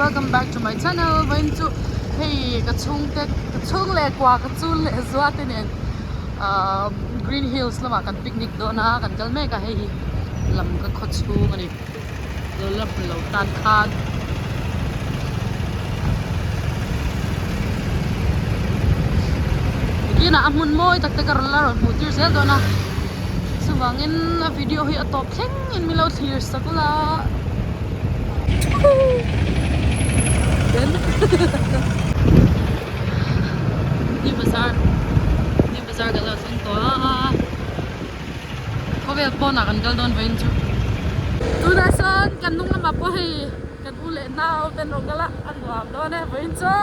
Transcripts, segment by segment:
Welcome back to my channel. Vawiin chu hei ka chhungte ka chhung leh kua ka chul leh zua te nen ahh Green Hills lamah kan picnic dawn a kan kal mek a hei hi lam ka khaw chhung a ni. Lo la hmu lo tan khan Nikinah a hmun mawi tak te ka rawn la rawn hmuh tir zel dawn a chuvangin a video hi a tawp thleng in min lo thlir sak la New Bazaar New Bazaar kan lo thleng tawh a. Khawvel pawnah kan kal dawn vawiin chu. Tunah sawn kan hnung lamah pawh hei kan u leh nau te an rawn kal a, a nuam dawn e vawiin chu.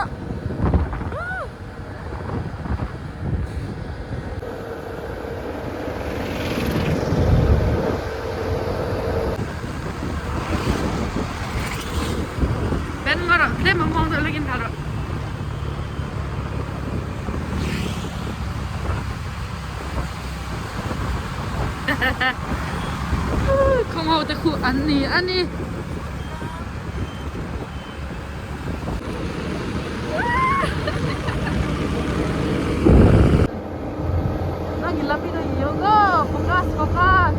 Ben ngaw rawh tlem a muang deuh lekin kal rawh. Khawng ho te khu an ni a ni. Lagi lapit ang yoga. Focus, focus.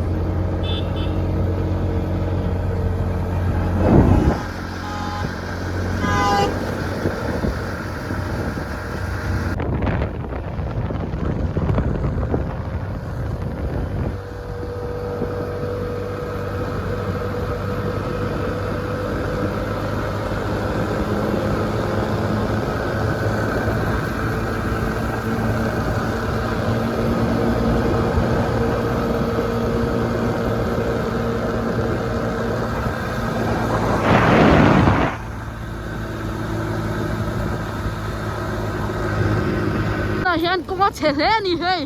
Tunah hian kawng a chhe hle a ni hei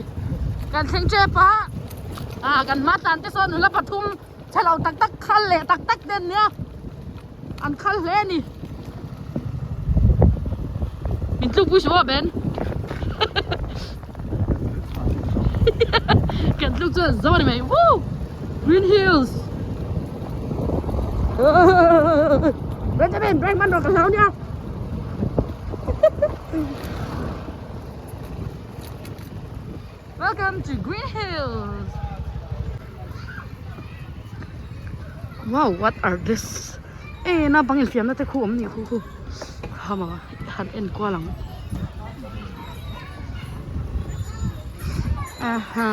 kan thleng tep a ah kan hma tan te sawn nula pathum chhe lo tak tak khal leh tak tak te an nia an khal hle a ni min tluk pui suh aw Ben kan tluk chuan zo a ni mai woo green hills. Benjamin, brake man rawh ka hlau nia. Welcome to Green Hills. Wow, what are this? Eh, na bang infiam na te khu awm ni khu khu. Hama han en kual ang. Aha.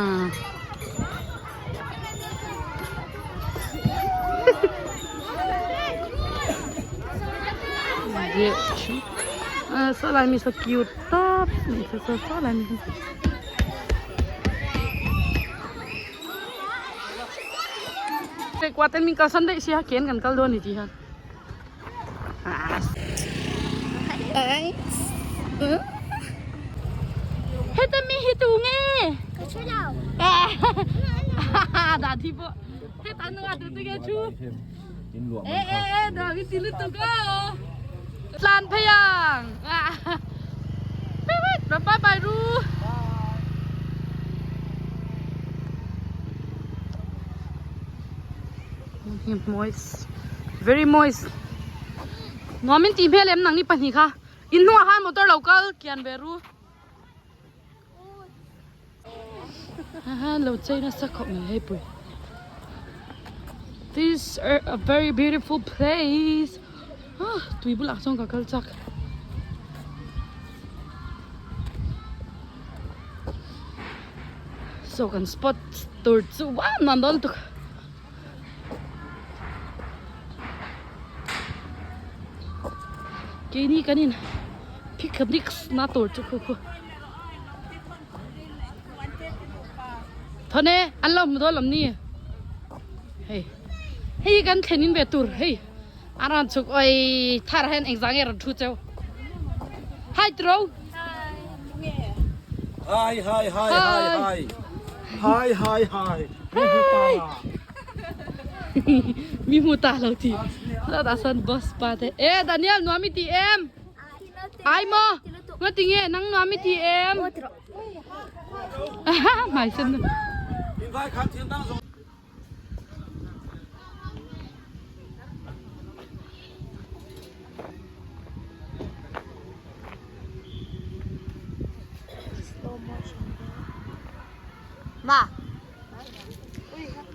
Saw lai mi saw cute tawp saw saw lai mi qua tên mình cầu sân đấy xia kiến cần câu luôn thì chị hơn Heta mi hi tu nge Ka hre lo. Da thi pawh heta nunga tu tu nge thu. E e e da mi ti lutuk a. Tlan phei ang. Bye bye ru. Moist. Very moist. Nuamin ti hmel em nang ni pahnih kha. In hnungah khan motor lo kal kian ve ru. Lo chei nasa khawp mai hei pui. This are a very beautiful place. Ah, tui bulah chuan ka kal chak. So kan spot tur chu uam nuam dawn lutuk. Keini kan in picnic na tur chu khu khu thawne an lo hmu dawn lawm ni hei hei kan thlen in ve tur hei a rawn chhuk oi thar hian engzah nge rawn thu cheu hi tro Hi hi hi hi hi hi hi hi hi mi hmu ta lo ti ta san bus pa te e Daniel nuam i ti em ai mo nga ti nge nang nuam i ti em mai sen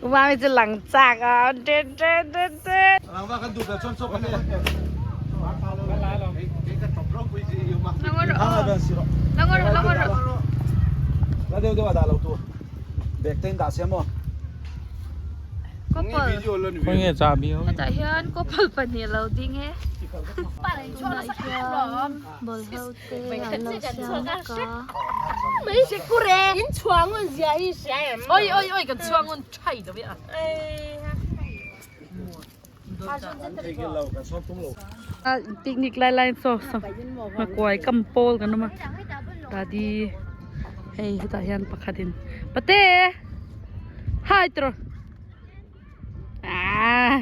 Umami chu lang chak a ten ten ten ten. Hetah hian couple pahnih lo ding e. Tunah hian bawlhlo te an lo siam vek a. Picnic lai lai saw saw nghakuai kam pawl kan awm a tadi hei hetah hian pakhat in pate hai tawh ah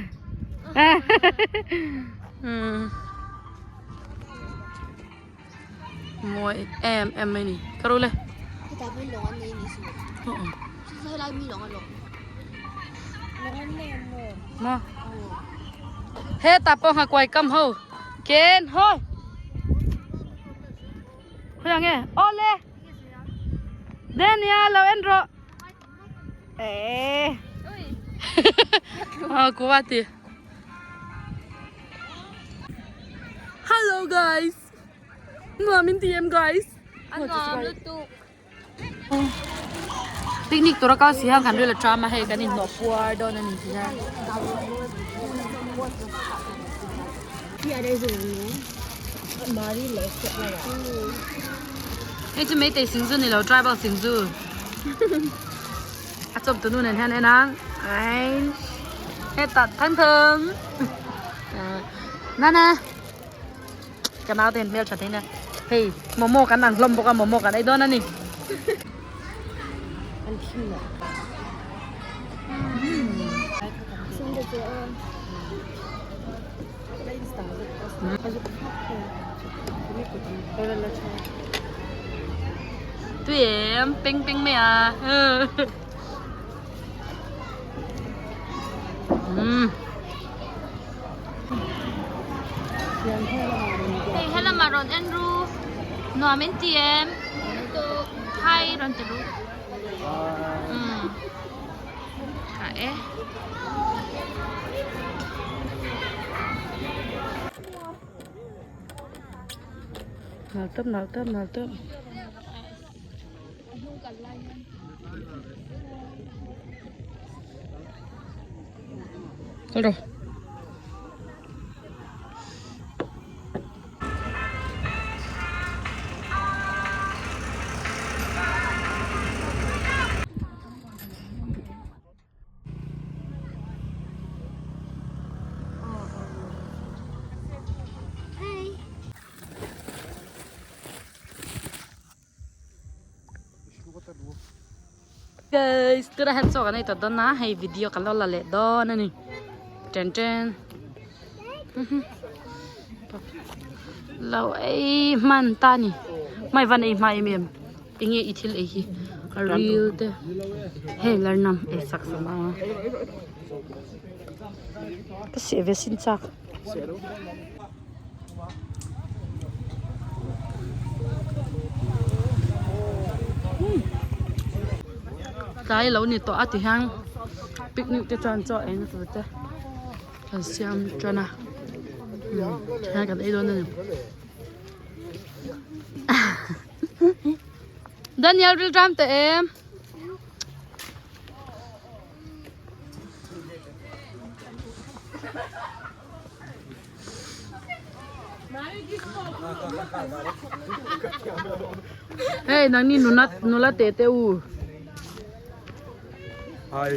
mawi em em mai ni ka ru le maw hetah pawh nghakuai kam ho ken hawi khawiah nge awle Dania lo en rawh eh Guwahati Hello guys nuam in ti em guys A nuam lutuk. Picnic tura kal si hian kan ril a tram a hei kan inhnawh puar dawn a ni tih hian. Hei chu meitei singzu ni lo tribal singzu a chawp tunu nen hian en ang hetah thang thang nana ka nau te hian hmel tha thei nia hei momo kan ang hlawm bawk a momo kan ei dawn a ni. Tui em peng peng mai a um Hei helama rawn en ru nuam in ti em hai rawn ti ru um tha e. Nal tawp nal tawp nal tawp. Kal rawh. Guys, tuna hian chaw kan ei tawh dawn a, hei video kan lo la leh dawn a ni. Ten ten. Lo ei hman ta ni. Mai van ei hma em em. Enge i thil ei hi a ril te hei larnam ei sak sak a ka seh ve sin chak. Tlai lo ni tawh a ti hian picnic te chuan chaw ei na tur te kan siam tan a tihian kan ei dawn a ni. Daniel ril ram teh em. Hey nang ni nuna nula te te u. Hi.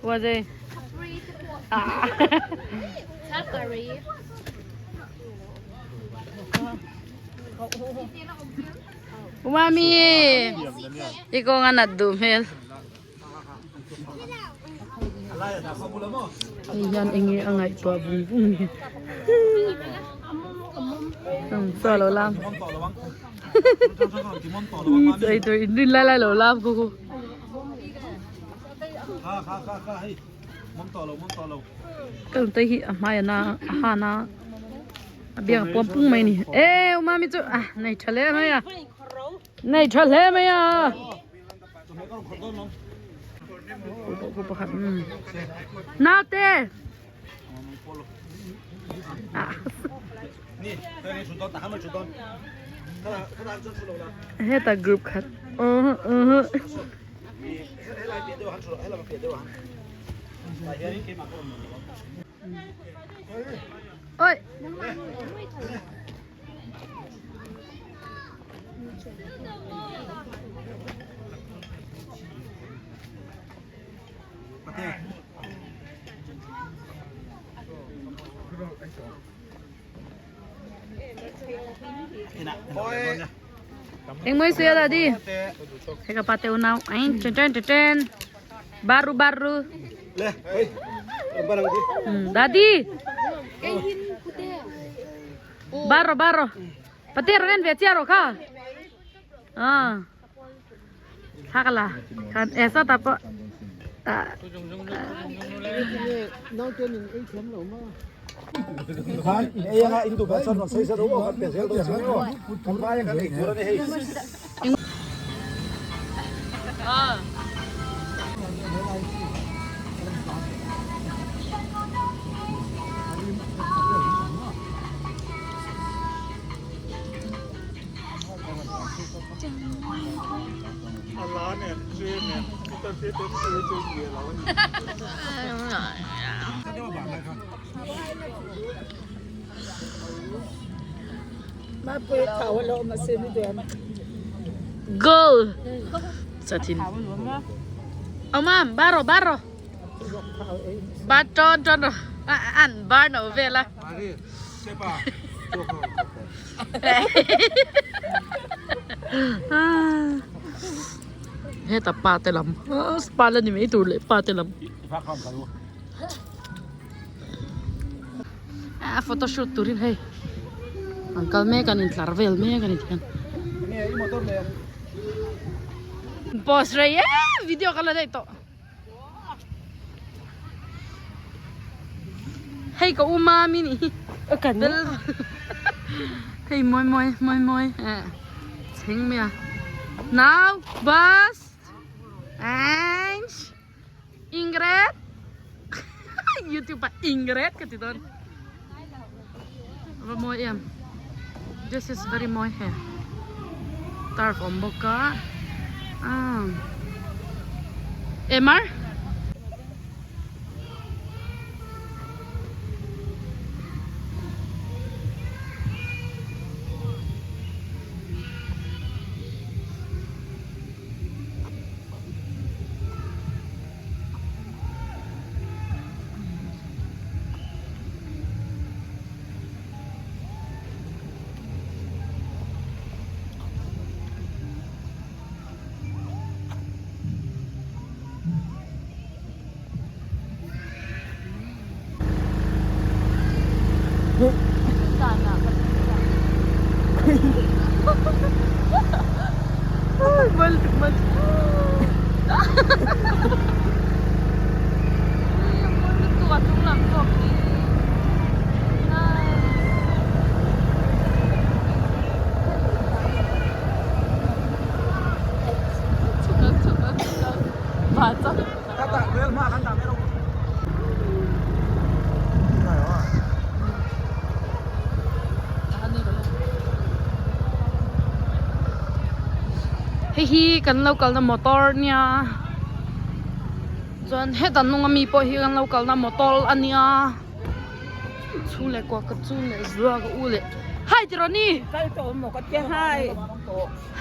What is Mami, ikaw nga nat duh hmel. Hei hian eng nge a ngaihtuah vung vung ni. Chaw lo lam. Chaw ei tur inrin lai lai lo lam khu khu. Ka te hi a hmai ana a han a a biak a puam pung mai a ni e u mami chu ah nei tha hle mai a. Nei tha hle mai a. Naute. Heta group khat. Oi. Eng mai suya dadi. Hei ka pate unau. Ain chen chen chen chen. Baru baru. Le, hey. Barang di. Dadi. Baro baro. Pate ren ve chia ro kha. Ah. Thakala. Khan esa ta pa. Khan in ei anga in du ban chan sei sa ro kan pe zel do chi o. Kan ba yang kan ei tur ani hei. Ah. Goal. Satin. Ông baro baro. Ba tròn tròn rồi. Ăn bar nấu về là. Heta pa te lam. Pa la ni mai tur leh pa te lam. A photo shoot turin hei. An kal mek an intlar vel mek ani tikhan. Post rei e video ka la daih tawh. Hei ka u mami nih hi tel hei mawi mawi mawi mawi eh chheng mai a nau bus and Ingrid youtube ah Ingrid ka ti dawn va mawi em this is very mawi he turf awm bawk a ah Emar. Hei hi kan lo kalna motor nia chuan heta hnung ami pawh hi kan lo kalna motor a nia chhung leh kuah ka chu leh zua ka u leh hai tiraw ni hai hai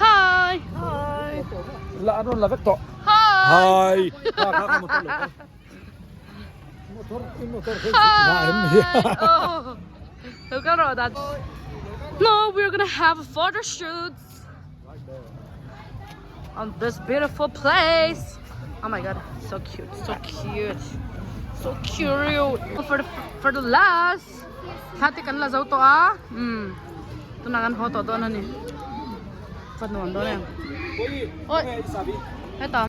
Hi. Oh. Look at all that. No, we're gonna have a photo shoot on this beautiful place. Oh my god, so cute, so cute, so cute. For the for the last, thati kan la zo to a. Tuna kan ho to don ani. Fa nuam don em. Oi. Heta.